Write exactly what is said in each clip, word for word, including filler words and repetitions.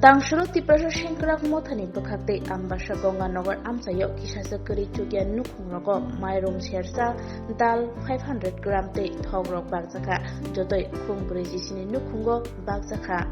Tangsuro Tiprasa Sengkrak Mothani bwkhak tei Ambasa Gonganagar amchaio kisasa kwrwi chukya nukhungrogo mairum sersa, dal five hundred gram tei thokrok bakjakha. Jotoi khum brwi jisini nukhungo bakjakha.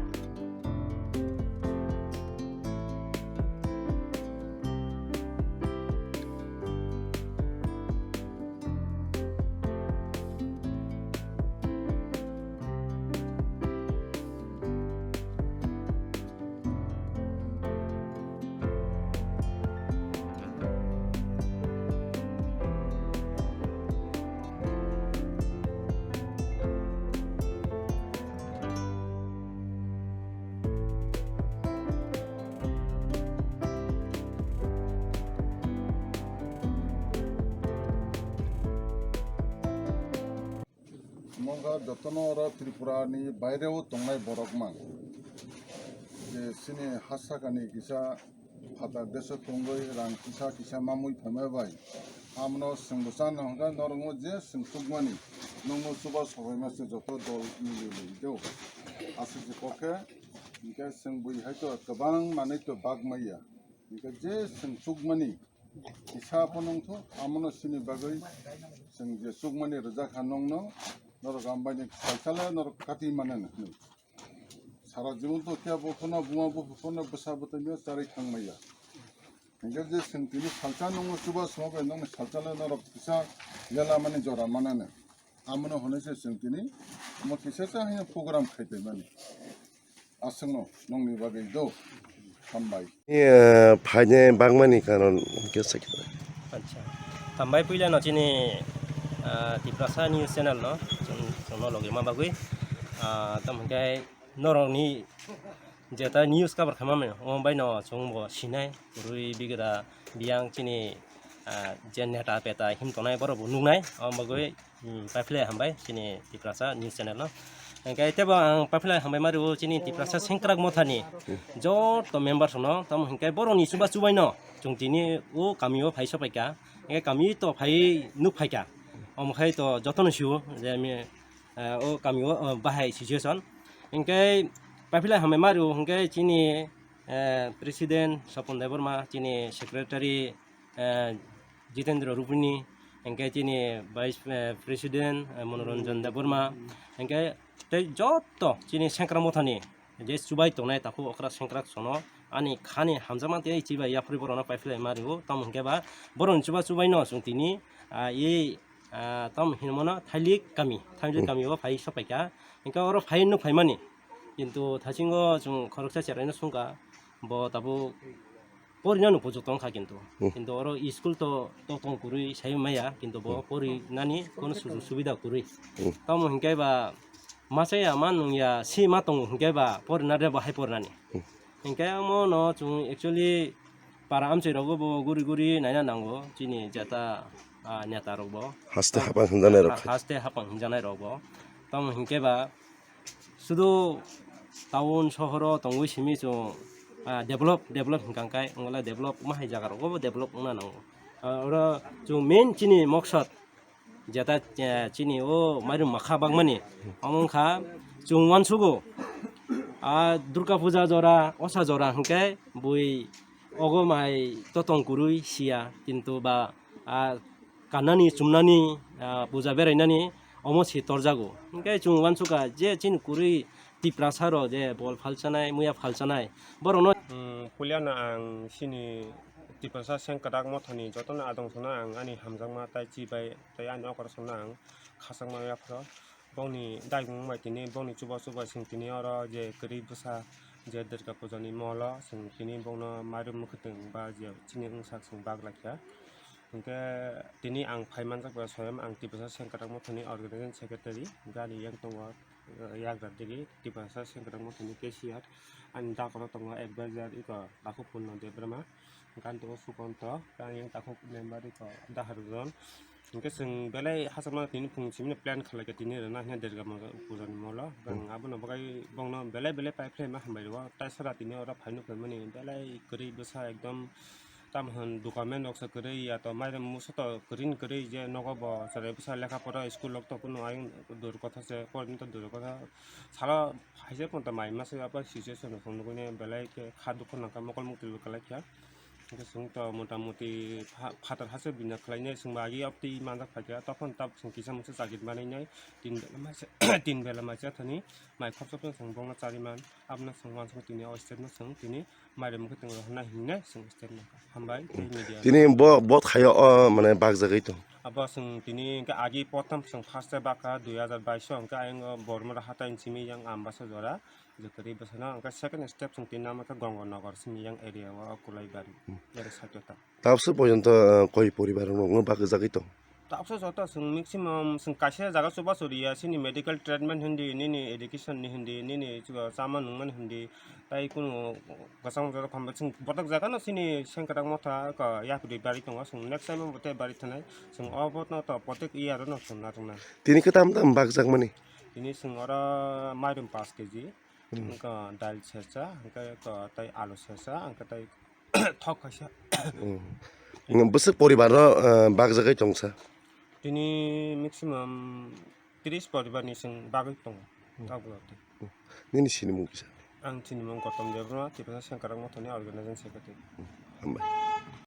Omo wngkha jotono oro Tripura ni baire o tongnai borok man. Je chini ha saka ni kisa phatar desh o tongwi rang kisa kisa mamwi phaima bai. Amno chwng bwsa no hwnkha norok o je chwng chukmani nokno chuba sobaima se joto dol mili mili do. Aswk se kok khe hwnkhe chwng bui hai to kwbang manwi to bak maya. Hwnkhe je chwng chukmani kisa phano wngthu, amono sini bagwi chwng je chukmani rwjak ha nokno, norok ambaini salsale norok kati manani hwnwi. Sara jibon to khe bo phano buma buphu phano bwsa bwtwino charwi thangmaya. Hwnkhe je chwng tini salsa nokno chuba songwi bai nokni salsale norok kisa lela mani jora manani. Amono hwnwi se chwng tini omo kisa cha hwnwi program khai paimani. Aswkno nokni bagwi do. Hambai. Eh, phainai bangmani karon hwnkhe sakhe. Acha. Hambai puila no chini, ah, Tiprasa News Channel no chwng, chwngno logi ma bagwi. Ah, tamo hwnkhe norokni jeta news cover khaimani, omo bai no chwng bo sinai, kwrwi bigra biyang chini, ah, je neta peta hin tongnai borok bo nuknai, omo bagwi Hmm, paiphlai hambai chini Tiprasa News Channel no. Hingke tebo ang paiphlai hambai ma rwo chini Tiprasa Sengkrak Mothani joto members no, tamo hingke borokni chuba chubai no chwng tini o kami o phai sopai kha, hingke kami to phai nuk phai kha, omo khai to joto no sio je ami, eh, o kami o, eh, bahai situation. Hingke paiphlai hambai ma rwo hingke chini, eh, President Sopon Debbarma, chini Secretary, eh, Jitendra Rupini, hingke chini Vice, eh, President, eh, Manoranjan Debbarma, hingke tei joto chini Sengkrak Mothani je chubai tongnai takhuk okra Sengkrak sono ani khani hamjakma tei chibai yapharwi borokno paiphlai ma rwo, tamo hingke ba borokni chuba chubai no chwng tini, ah, e, ah, tamo hinmano Thailik kami, Thailik kami o phai sopai kha, hingke oro phai nuk phaimani, kintu thaisingo chwng khoroksa cheraino swngkha, bo tabuk porinani bujok tongkha kintu. Hmm. Kintu oro school to, to tong kwrwi sai maya, kintu bo Hmm. porinani kono sujog subida kwrwi. Hmm. Tamo hingke ba masa ya ma nung ya si ma tongo hingke ba porina rebo hai porinani. Hmm. Hingke amo no chwng actually para amchai rogo bo guri guri naina nango chini jeta, ah, neta rok bo. Haste hapang hwnjanai rok. Ha-, haste hapang hwnjanai rok bo. Tamo hingke ba sudu town sohoro tongwi simi chwng, ah, develop, develop hwnkha khe, wngkha develop wngma hai jaga rogo bo develop wngna nango. Ah, oro chwng main chini moksot jeta, eh, chini o mairum makha bakmani, omo wngkha chwng uansugo, ah, Durga Puja jora, osa jora hwnkhe bui ogo mai totong kwrwi siya, kintu ba, ah, kannani, chumnani, ah, puja berainani omo se torjago. Hingke chwng uansukha je chini kwrwi Tiprasa rok je bol phalchanai, muya phalchanai, borokno. Hmm, puilano ang chini Tiprasa Sengkrak Mothani jotono adong sono ang ani hamjakma tai chibai tai ani okra sono ang khachakma yaphro. Bongni daimung bai tini bongni chuba chuba chwng tini oro je kwrwi bwsa je Durga Puja ni molo chwng tini bongno mairum mwkhwtwng ba je chini wngsak chwng bak laikha. Hwnkhe tini ang phai manjak ba swayam ang Tiprasa Sengkrak Mothani organizing secretary, gari yang tongo, eh, yagra digi Tiprasa Sengkrak Mothani cashier, ani dakoro tongo advisor iko takhuk Purno Debbarma, gani tongo Sukanto, gani yang takhuk member iko Daharjon. Hwnkhe chwng belai hachakma tini phung simino plan khlaikha tini rwna hwnwi Durga Puja ni molo. Hmm. Ang abono bagwi bongno belai belai paiphlai ma hambai rwo, taisara tini oro phaino phaimani belai kwrwi bwsa ekdom Tamo hwn document rok se kwrwi, ya to mairum musa to kwrwi ni kwrwi je nogo bo chwrai bwsa lekha pora school rok to kunu ayung dur kotha se, porin to dur kotha. Salo haise pon to mai masa apa situation rok nugui ne belai khe kha dukhu nangkha mokol mukti bo kwlai kha. Hwnkhe chwng to mota moti pha-, phatar haste bini khlainai chwng bo agi optwi manjak phaikha, tokon tab chwng kisa mungsa chakri manainai, tin bela maisa, tin bela maisa thani mai khoroksa phano chwng bongno chariman, abono chwng uansukha tini o state no chwng tini mairum khe tongwi rw hwnna hinwi chwng state no hambai tei media. Tini bo, bo thaio o mane bakjagwi tong. Abo chwng tini hwnkhe agi prothom chwng first e bakha dui hazar bais o, hwnkhe ayang o Bormora hatai simi yang Ambasa jora. Jotoni bwsano hwnkhe second step chwng tini namo khe Gongornagar simi yang area o Kulaibari, Hmm. Yari side o ta. Tabso porjonto, eh, koi poribar rok no bakjagwi tong? Tabso joto chwng maximum chwng kaisa jaga chubachu riya, chini medical treatment hindi, nini education ni hindi, nini chuba chama nungmani hindi, tai kunu kwchang jora khamba chwng botok jaga no chini sengkwrak motha ka yapri bari tongo, chwng next time o bo tei bari thanai, chwng o bo no to protek year o no chwng narwkna. Tini khe tam tam bakjakmani? Tini chwng oro mairum paanch K G. Hmm. Wngkha dal sesa, hwnkhe ko tei alu sesa, hwnkhe tei thok kaisa. Hmm. Bwswk poribar no, eh, bakjagwi tongsa? Tini maximum tris poribar ni chwng bagwi tongo. Hmm. Tabuk no tei. Hmm. Nini sinimung kisa? Ang sinimung Gautam Debbarma, Tiprasa Sengkwrak Mothani Organizing Secretary. Hmm. Hambai.